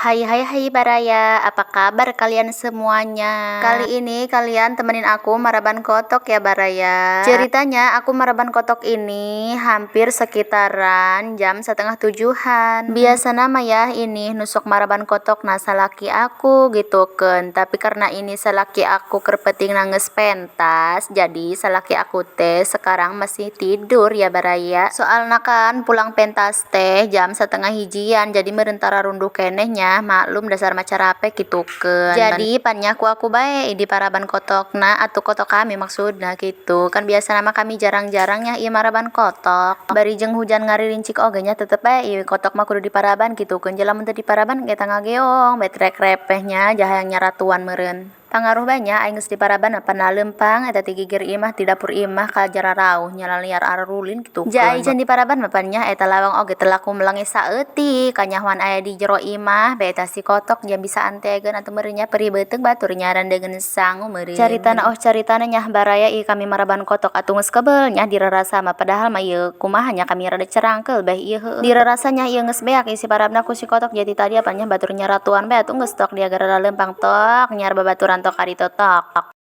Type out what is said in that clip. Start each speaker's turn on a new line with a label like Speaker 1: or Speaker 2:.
Speaker 1: Hai hai hai Baraya, apa kabar kalian semuanya? Kali ini kalian temenin aku maraban kotok ya, Baraya. Ceritanya aku maraban kotok ini hampir sekitaran jam setengah tujuhan. Biasana mah ya ini nu sok maraban kotok nah salaki aku gitu kan. Tapi karena ini salaki aku keur peutingna geus pentas, jadi salaki aku teh sekarang masih tidur ya, Baraya. Soalna kan pulang pentas teh jam setengah hijian, jadi meureun tara runduh keneh nya, maklum dasar maca rape gitu kan. Jadi pan nya ku aku bae di paraban kotokna atau kotok kami maksudna gitu kan. Biasana mah kami jarang-jarang nya ieu maraban kotok, bari jeung hujan ngaririncik oge nya, tetep bae ieu kotok mah kudu diparaban gitu kan. Lamun teu diparaban eta ngageong betrek repeh nya, jahayang nyaratuan meureun. Pangaruh bae nya aing geus diparaban mah, pan leumpang eta ti gigir imah, ti dapur imah ka jararauh nya, laliar arurulin gitu kan. Ja can diparaban mah pan nya eta lawang oge teu laku melengi saeutik, kanyahoan aya di jero imah bae eta si kotok jang bisa antegeun atuh meureun nya, perih beuteung batur nyarandeungeun sangu meureun. Caritana, oh caritana nya, Baraya, ieu kami maraban kotok atuh geus kebel nya dirarasa mah, padahal mah ieu kumaha nya, kami rada cerangkeul bae ieu heueuh. Dirarasa nya ieu geus beak isi parabna ku si kotok jadi tadi apa nya, batur nyaratuan bae atuh geus tok dia gara leumpang tok nyar babaturan tok ka ditu tok.